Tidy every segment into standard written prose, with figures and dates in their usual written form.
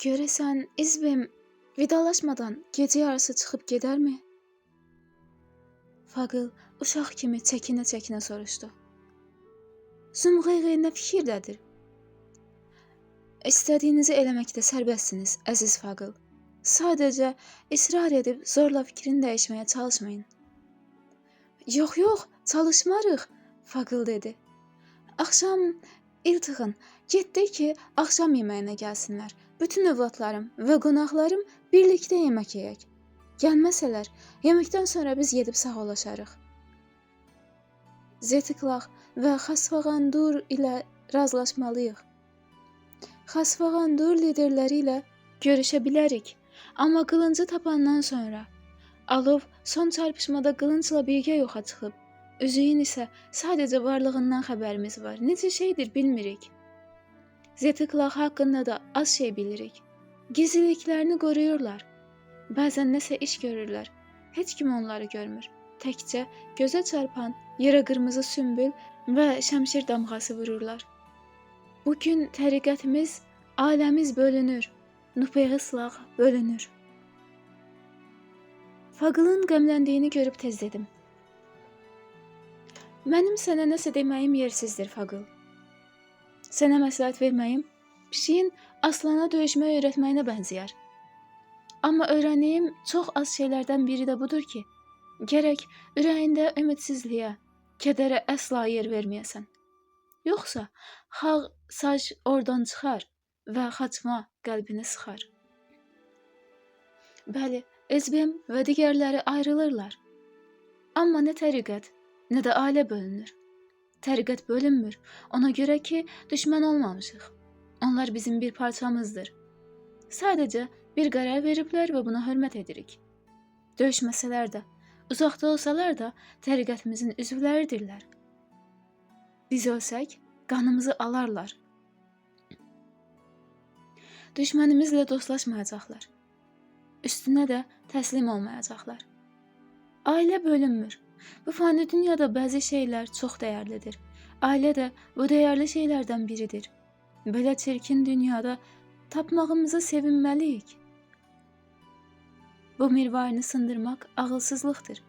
Görəsən İzbim vidalaşmadan gecə yarısı çıxıb gedərmi? Faqıl uşaq kimi çəkinə-çəkinə soruşdu. Zümğeyğey nə fikirdədir? İstədiyinizi eləməkdə sərbəstsiniz, əziz Faqıl. Sadəcə israr edib zorla fikrini dəyişməyə çalışmayın. Yox, yox, çalışmarıq, Faqıl dedi. Axşam İltığın, getdi ki, axşam yeməyinə gəlsinlər. Bütün övladlarım və qonaqlarım birlikdə yemək yeyək. Gəlməsələr, yeməkdən sonra biz gedib sağollaşarıq. Zetiklaq və Xasfağandur ilə razılaşmalıyıq. Xasfağandur liderləri ilə görüşə bilərik, amma qılıncı tapandan sonra Alov son çarpışmada qılıncla birgə yoxa çıxıb. Üzüyün isə sadəcə varlığından xəbərimiz var. Necə şeydir bilmirik. Zetiklaq haqqında da az şey bilirik. Gizliliklərini qoruyurlar. Bəzən nəsə iş görürlər. Heç kim onları görmür. Təkcə gözə çarpan yerə qırmızı sümbül və şəmşir damğası vururlar. Bugün təriqətimiz, ailəmiz bölünür. Nupeğislaq bölünür. Faqılın qəmləndiyini görüb tez dedim. Mənim sənə nəsə deməyim yersizdir, Faqıl. Sənə məsləhət verməyim pişiyin aslana döyüşməyi öyrətməyinə bənzəyər. Amma öyrəndiyim çox az şeylərdən biri də budur ki, gərək ürəyində ümidsizliyə, kədərə əsla yer verməyəsən. Yoxsa xağ sac oradan çıxar və xaçma qəlbini sıxar. Bəli, Ezbem və digərləri ayrılırlar. Amma nə təriqət, nə də ailə bölünür. Təriqət bölünmür. Ona görə ki, düşmən olmamışıq. Onlar bizim bir parçamızdır. Sadəcə bir qərar veriblər və buna hörmət edirik. Döyüşməsələr də, uzaqda olsalar da təriqətimizin üzvləridirlər. Biz ölsək, qanımızı alarlar. Düşmənimizlə dostlaşmayacaqlar. Üstünə də təslim olmayacaqlar. Ailə bölünmür. Bu fani dünyada bəzi şeylər çox dəyərlidir. Ailə də bu dəyərli şeylərdən biridir. Belə çirkin dünyada tapmağımıza sevinməliyik. Bu mirvarini sındırmaq ağılsızlıqdır.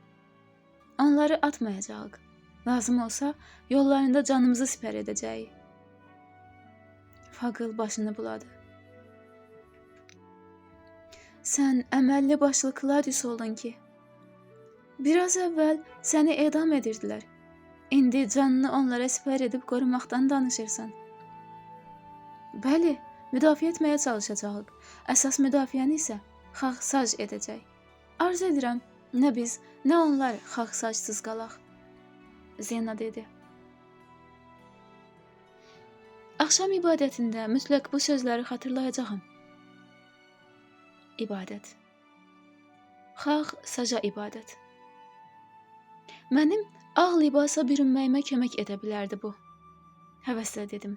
Onları atmayacağıq. Lazım olsa yollarında canımızı sipər edəcəyik. Faqıl başını buladı. Sən əməlli başlı Kladius oldun ki. Biraz əvvəl səni edam edirdilər. İndi canını onlara sipər edib qorumaqdan danışırsan. Bəli, müdafiə etməyə çalışacağıq. Əsas müdafiəni isə xaxsac edəcək. Arzu edirəm, nə biz, nə onlar xaxsacsız qalaq. Zena dedi. Axşam ibadətində mütləq bu sözləri xatırlayacağam. İbadət. Xax saca ibadət. Mənim ağ libasa bürünməyimə kömək edə bilərdi bu. Həvəslə dedim.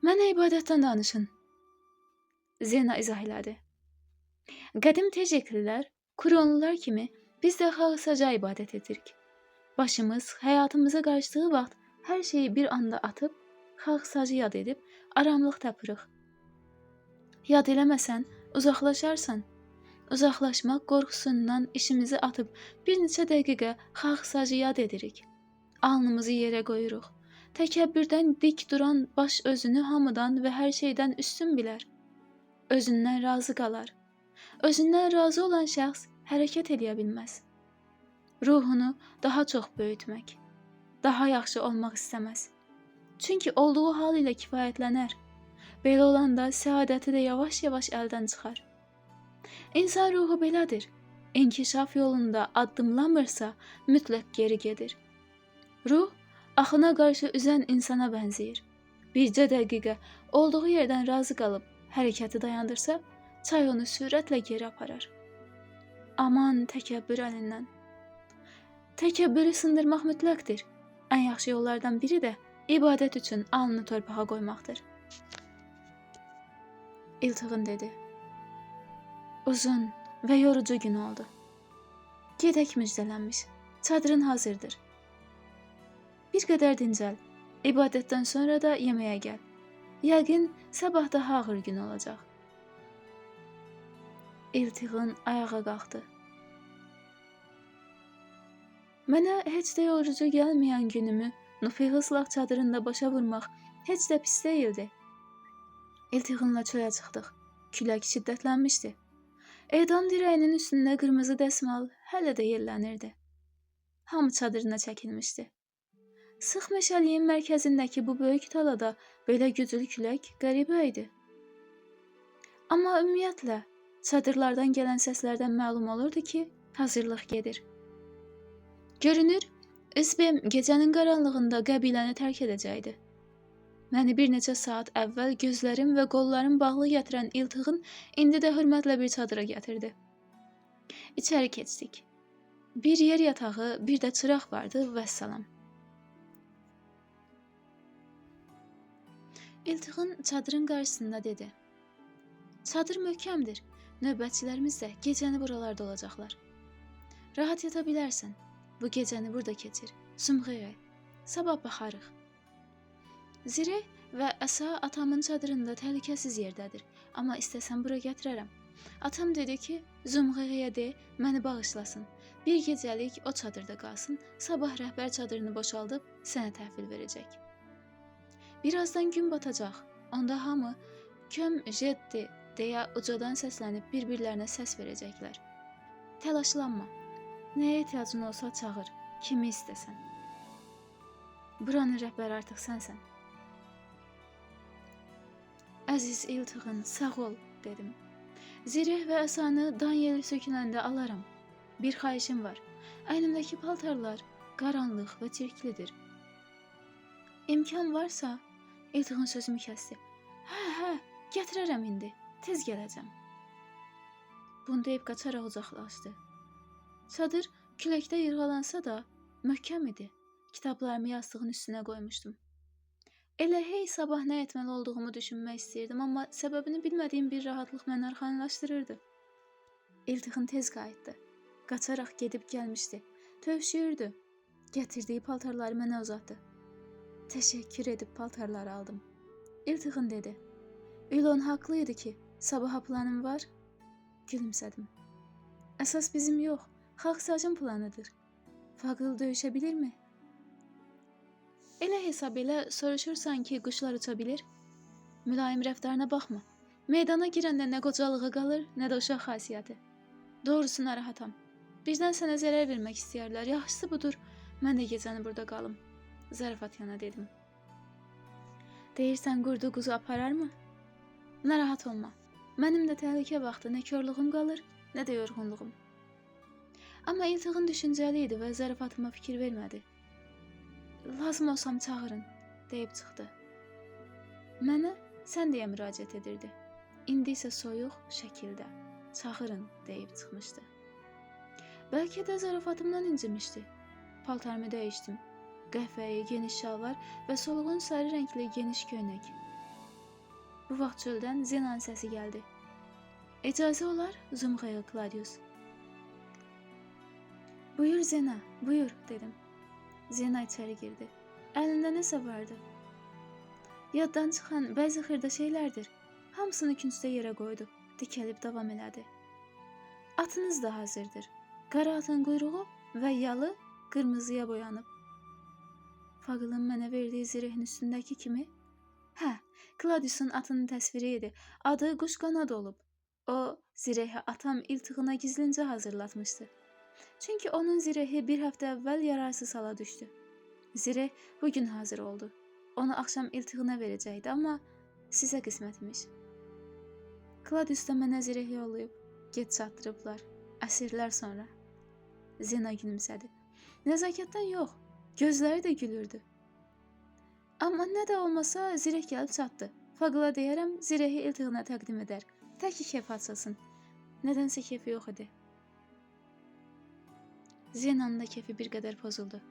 Mənə ibadətdən danışın. Zena izah elədi. Qədim Tejeklilər, Kuronlular kimi biz də xax saca ibadət edirik. Başımız həyatımıza qarışdığı vaxt hər şeyi bir anda atıb, xax sacı yad edib aramlıq tapırıq. Yad eləməsən, uzaqlaşarsan. Uzaqlaşmaq qorxusundan işimizi atıb bir neçə dəqiqə xax sacı yad edirik. Alnımızı yerə qoyuruq. Təkəbbürdən dik duran baş özünü hamıdan və hər şeydən üstün bilər. Özündən razı qalar. Özündən razı olan şəxs hərəkət eləyə bilməz. Ruhunu daha çox böyütmək, daha yaxşı olmaq istəməz. Çünki olduğu hal ilə kifayətlənər. Belə olanda səadəti də yavaş-yavaş əldən çıxar. İnsan ruhu belədir. İnkişaf yolunda addımlamırsa, mütləq geri gedir. Ruh axına qarşı üzən insana bənzəyir. Bircə dəqiqə olduğu yerdən razı qalıb hərəkəti dayandırsa, çay onu sürətlə geri aparar. Aman təkəbbür əlindən. Təkəbbürü sındırmaq mütləqdir. Ən yaxşı yollardan biri də ibadət üçün alnını torpağa qoymaqdır. İltığın dedi. Uzun və yorucu gün oldu. Gedək müjdələnmiş. Çadırın hazırdır. Bir qədər dincəl. İbadətdən sonra da yeməyə gəl. Yəqin sabah daha ağır gün olacaq. İltiğın ayağa qalxdı. Mənə heç də yorucu gəlməyən günümü Nufeğıslaq çadırında başa vurmaq heç də pis deyildi. İltiğınla çölə çıxdıq. Külək şiddətlənmişdi. Edam dirəyinin üstündə qırmızı dəsmal hələ də yellənirdi. Hamı çadırına çəkilmişdi. Sıx meşəliyin mərkəzindəki bu böyük talada belə güclü külək qəribə idi. Amma ümumiyyətlə, çadırlardan gələn səslərdən məlum olurdu ki, hazırlıq gedir. Görünür, İzbem gecənin qaranlığında qəbiləni tərk edəcəkdi. Məni bir neçə saat əvvəl gözlərim və qollarım bağlı gətirən İltiğın indi də hörmətlə bir çadıra gətirdi. İçəri keçdik. Bir yer yatağı, bir də çıraq vardı, vəssalam. İltiğın çadırın qarşısında dedi. Çadır möhkəmdir. Növbətçilərimiz də gecəni buralarda olacaqlar. Rahat yata bilərsən. Bu gecəni burada keçir. Sumğeye. Sabah baxarıq. Zireh və əsa atamın çadırında təhlükəsiz yerdədir. Amma istəsəm bura gətirərəm. Atam dedi ki, Zumğeyə de, məni bağışlasın. Bir gecəlik o çadırda qalsın. Sabah rəhbər çadırını boşaldıb sənə təhvil verəcək. Birazdan gün batacaq. Onda hamı köm jeddi deyə ucadan səslənib bir-birlərinə səs verəcəklər. Təlaşlanma. Nəyə ehtiyacın olsa çağır, kimi istəsən. Buranın rəhbəri artıq sənsən. Əziz İltiğın, sağ ol, dedim. Zireh və əsanı dan yeli söküləndə alaram. Bir xahişim var. Əynimdəki paltarlar qaranlıq və çirklidir. İmkan varsa, İltiğın sözümü kəsdi. Hə, gətirərəm indi. Tez gələcəm. Bunu deyib qaçaraq uzaqlaşdı. Çadır küləkdə yırğalansa da möhkəm idi. Kitablarımı yastığın üstünə qoymuşdum. Elə hey sabah nə etməli olduğumu düşünmək istəyirdim, amma səbəbini bilmədiyim bir rahatlıq məni arxayınlaşdırırdı. İltiğın tez qayıtdı. Qaçaraq gedib gəlmişdi. Tövşüyürdü. Gətirdiyi paltarları mənə uzatdı. Təşəkkür edib paltarları aldım. İltiğın dedi. Ülon haqlı idi ki, sabaha planım var. Gülümsədim. Əsas bizim yox, Xaxsacın planıdır. Faqıl döyüşə bilirmi? Elə hesab elə soruşursan ki, quşlar uça bilir. Mülayim rəftarına baxma. Meydana girəndə nə qocalığı qalır, nə də uşaq xasiyyəti. Doğrusu narahatam. Birdən sənə zərər vermək istəyərlər. Yaxşısı budur, mən də gecəni burada qalım. Zarafat yana dedim. Deyirsən qurdu quzu apararmı? Narahat olma. Mənim də təhlükə vaxtı nə korluğum qalır, nə də yorğunluğum. Amma İltiğın düşüncəli idi və zarafatıma fikir vermədi. Lazım olsam çağırın, deyib çıxdı. Mənə sən deyə müraciət edirdi. İndi isə soyuq şəkildə çağırın deyib çıxmışdı. Bəlkə də zarafatımdan incimişdi. Paltarımı dəyişdim. Qəhvəyi, geniş şalvar və solğun sarı rəngli geniş köynək. Bu vaxt çöldən Zenanın səsi gəldi. İcazə olar, Zumğaya Claudius. Buyur Zena, buyur, dedim. Zena içəri girdi. Əlində nəsə vardı. Yaddan çıxan bəzi xırda şeylərdir. Hamısını küncdə yerə qoydu. Dikəlib davam elədi. Atınız da hazırdır. Qara atın quyruğu və yalı qırmızıya boyanıb. Faqılın mənə verdiyi zirehin üstündəki kimi? Hə, Claudius'un atının təsviri idi. Adı quşqanad olub. O, zirehi atam İltiğına gizlincə hazırlatmışdı. Çünki onun zirehi bir həftə əvvəl yararsız hala düşdü. Zireh bugün hazır oldu. Onu axşam İltiğına verəcəkdi, amma sizə qismət imiş. Claudius da mənə zireh yollayıb, gec çatdırıblar, əsrlər sonra. Zena gülümsədi. Nəzakətdən yox, gözləri də gülürdü. Amma nə də olmasa zireh gəlib çatdı. Faqıla deyərəm, zirehi İltiğına təqdim edər. Tək ki keyfi açılsın. Nədənsə keyfi yox idi. Zenanın da keyfi bir qədər pozuldu.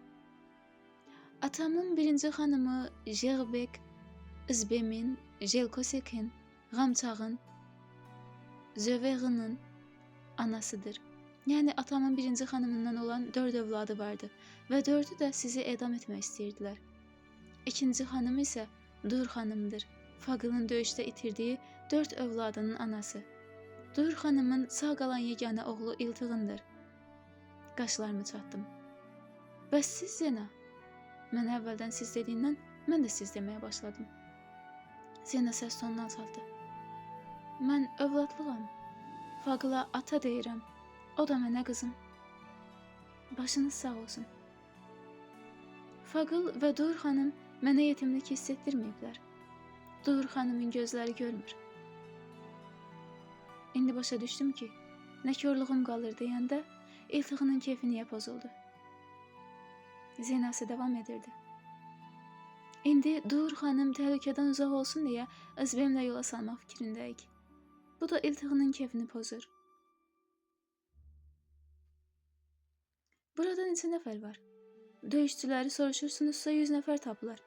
Atamın birinci xanımı Jerbek, İzbemin, Jelkosekin, Qamçağın, Zöveğinin anasıdır. Yəni atamın birinci xanımından olan 4 övladı vardı və 4-ü də sizi edam etmək istəyirdilər. İkinci xanım isə Dur xanımdır. Faqılın döyüşdə itirdiyi 4 övladının anası. Dur xanımın sağ qalan yeganə oğlu İltığındır. Qaşlarımı çatdım. Bəs siz Zena? Mən əvvəldən siz dediyindən mən də siz deməyə başladım. Zena səs tonunu alçaltdı. Mən övladlığam. Faqıla ata deyirəm. O da mənə qızım. Başınız sağ olsun. Faqıl və Dur xanım mənə yetimlik hiss etdirməyiblər. Dur xanımın gözləri görmür. İndi başa düşdüm ki, nə korluğum qalır deyəndə İltığının keyfi niyə pozuldu? Zena isə davam edirdi. İndi Dur xanım təhlükədən uzaq olsun deyə Özbemlə yola salmaq fikrindəyik. Bu da İltığının keyfini pozur. Burada neçə nəfər var? Döyüşçüləri soruşursunuzsa 100 nəfər tapılar.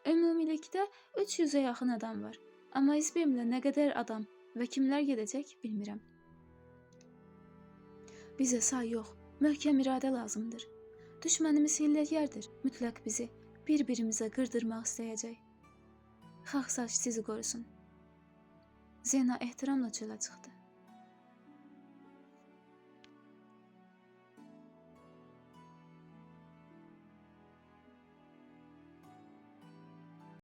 Ümumilikdə 300-ə yaxın adam var. Amma İzbemlə nə qədər adam və kimlər gedəcək bilmirəm. Bizə say yox, möhkəm iradə lazımdır. Düşmənimiz hiyləgərdir, mütləq bizi bir-birimizə qırdırmaq istəyəcək. Xaxsaç sizi qorusun. Zena ehtiramla çölə çıxdı.